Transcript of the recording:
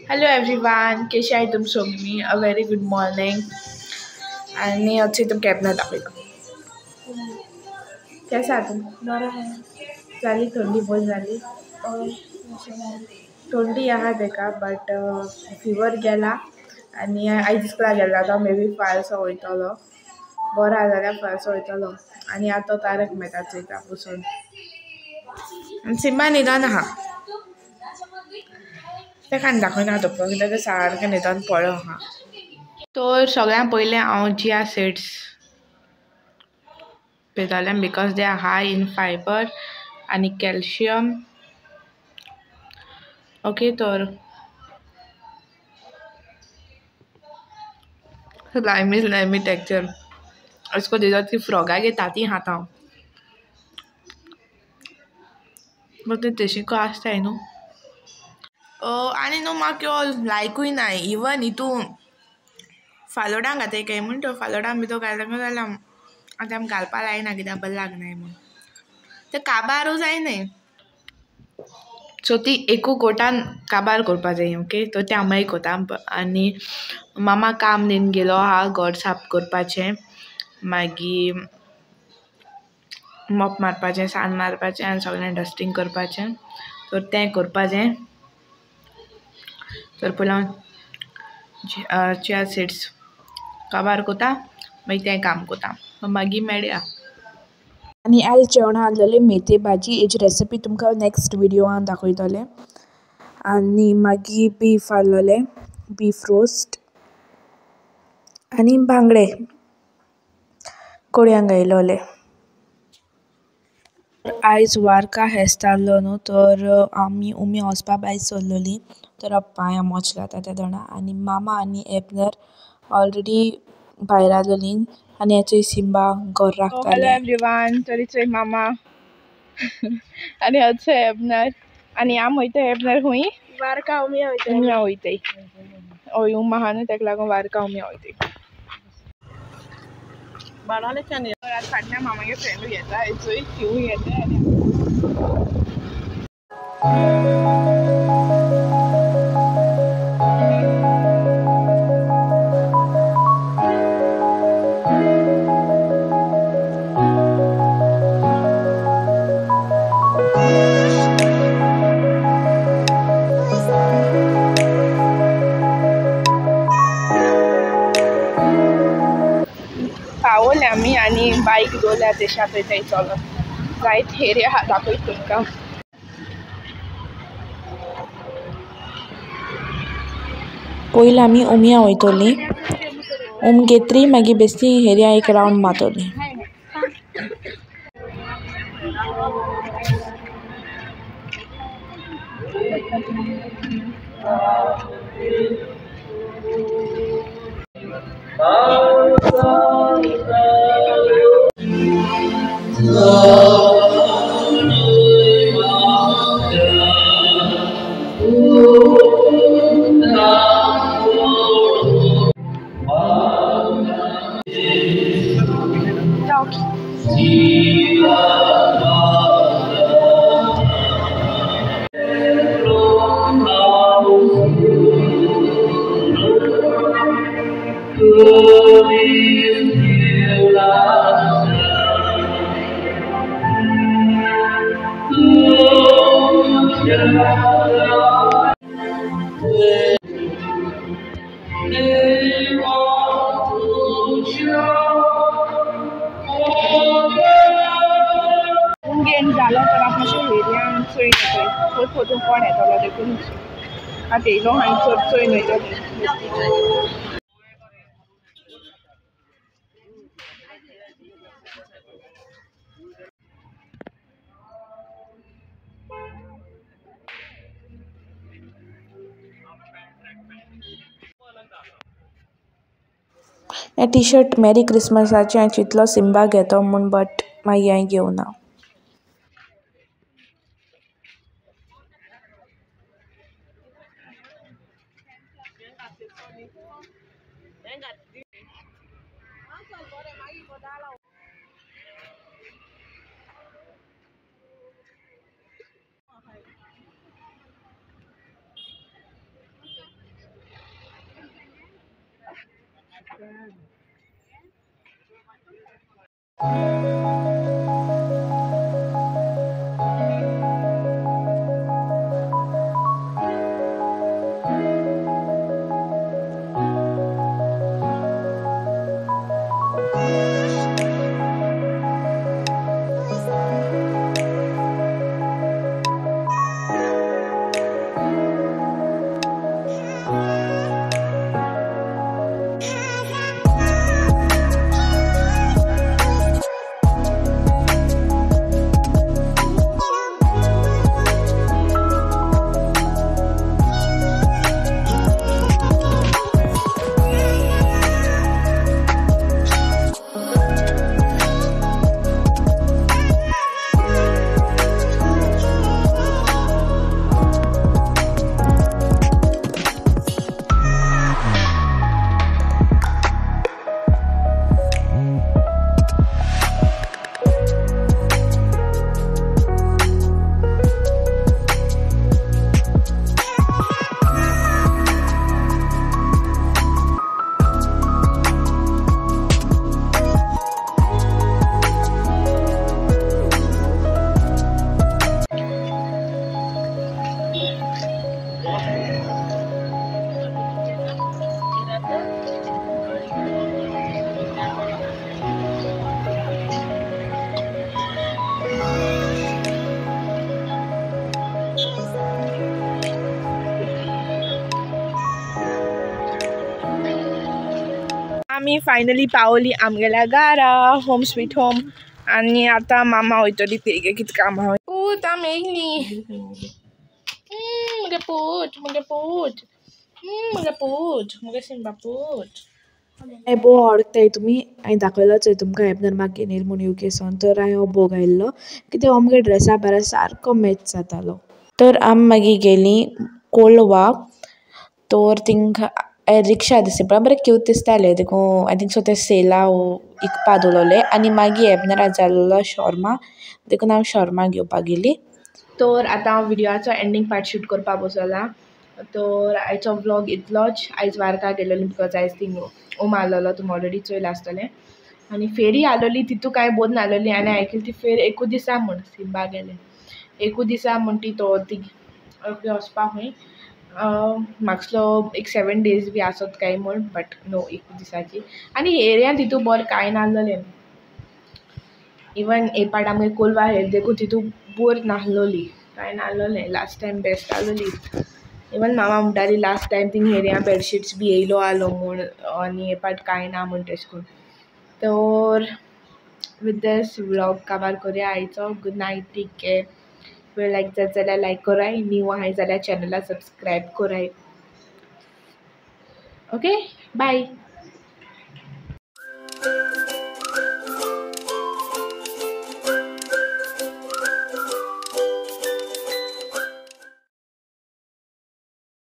Hello everyone, केशे आहाय तुम सगळीं? A very good morning. आनी अच्छे तुम कॅबना दाखयता. केसा आहा तुम? बरं आहे. जाली थंडी बरी जाली? थंडी आहा तेका, बट फिवर गेला आनी आयज इस्कुला गेला तो मे बी फाल्यां वयतलो. बरो आहा जाल्यार फाल्यां वयतलो. आनी आतां तो तारक मेहता चोयता बसून. आनी सिम्बा न्हिदोन आहा, तेका आनी दाखयना तुमकां कित्याक तें सारकें न्हिदोन पडलो आहा. तर सगळ्यां पयलें हांव चिया सीड्स पितालें because they are high in fibre आनी कॅल्शियम. ओके, तर लायमी लायमी टेक्चर इसको दिसता ती फ्रॉगागे ताती खाता हांव, बट ते तशी को आसताय न्हू. आनी न्हू म्हाका लायकूय ना इवन हितू फालोडां घाताय काय म्हूण, तो फालोडां भितर घातलें जाल्यार आतां आमी घालपा लायना कित्याक बरें लागनाय म्हूण, तें काबारूय जायनाय. सो ती एकू कोटान काबार करपा जाय. ओके, तर तें आमी कोता. आनी मामा काम दिवन गेलो आहा, घर साफ करपाचें, मागीर मोप मारपाचें, सान्न मारपाचें आनी सगळें डस्टींग करपाचें. तर तें करपाचें. तर पयलीं हांव चिया सीड्स काबार कोता, मागीर तें काम कोता, मागीर मेळया. आनी आयज जेवणा आहलेलें मेथये भाजी. हेजी रेसिपी तुमकां नेक्स्ट व्हिडियोआन दाखयतलें. आनी मागीर बीफ आहलोलें, बीफ रोस्ट आनी बांगडे कोडयांक घायलोले. आयज वार्का फेस्त आहलो न्हू, तर आमी उम्या वचपा भायर सरलोलीं. तर पांयां मोच घाता ते दोणा. आनी मामा आनी एबनर ऑलरेडी भायर आहलोलीं. आनी हेचोय सिम्बा घर हॅलो राखताले. एवरीवन, तरी चोय मामा आनी हय एबनर आनी आम वयताय. एबनर खूंय? वार्का उम्या वयताय. उम्या वयताय. हय, उमा आहा न्हू तेका लागून वार्का उम्या वयताय. आज फाटल्यान मामागे फ्रेंडूय येता, चोय तिवूय येता. आनी पावले आमी आनी बायक दवरल्या तेशा थंय थंय चलोन जायत एरिया आहा दाखयता तुमकां. पयलीं आमी उम्या वयतोलीं, उम घेतली मागीर बेश्टी एरिया एक रावंड मारतोलीं. गेन जालो तर आतां मातशें एरियान चोयन येतय, खंय परतून कोण येतलो देखून आतां येयलो आनी चड चोयन वयतली. हें टी शर्ट मॅरी क्रिसमसाचें हांवें चिंतलो सिम्बाक घेतो म्हूण, बट मागीर हांवें घेवना. आमी फायनली पावली आमगेल्या घरा, होम स्वीट होम. आनी आतां मामा वयतली तेगे कितें काम आहा. पूत आमी येयली. मुगे पूत, मुगे पूत, मुगे पूत, मुगे सिंबा पूत. हे बो वळखताय तुमी, हांवें दाखयलोच तुमकां एबनर मागीर येयल म्हूण युके सावन. तर हांवें हो बो घायल्लो कित्याक हो मुगे ड्रेसा बारा सारको मॅच जातालो. तर आमी मागीर गेलीं कोलवा. तर थिंगा रिक्षा दिसता पळय बरें क्यूट दिसताले देखून I think so ते सेला इकपा दवरलेले. आनी मागीर एबनरा जाल्लो शॉर्मा, देखून हांव शॉर्मा घेवपाक गेली. तर आतां हांव व्हिडियोचो एंडींग पार्ट शूट करपाक बसलां. तर आयचो व्लॉग इतलोच. आयज वार्का गेलोली because आयज थिंग ओम आसलेलो, तुमी ऑलरेडी चोयलां आसतलें. आनी फेरी आसलेली तितू कांय बोर नासलेली. आनी आयकली ती फेरी एकू दिसा म्हूण सिंबा गेलें एकू दिसा म्हूण ती तो ती वचपा खंय म्हाकसलो एक 7 days बी आसत काय म्हूण, बट नो, एकू दिसाची. आनी एरियान तितू बरें कांय नासलेलें. इवन एक पाट आमगे कोलवा हेल देखून तितू बोर नासलोली, कांय नासलोलें. लास्ट टायम बेस्ट आसलोली. इवन मामा म्हणटाली last time thing area bedsheets बी येयलो आहलो म्हूण आनी हे पाट कांय ना म्हूण तेश कोन्न. तर विथ दीस व्लॉग काबार कोरया आयचो. Good night, take care. Like जात जाल्यार लायक कराय, न्यू आहाय जाल्यार चॅनला सबस्क्रायब कराय. Okay, bye.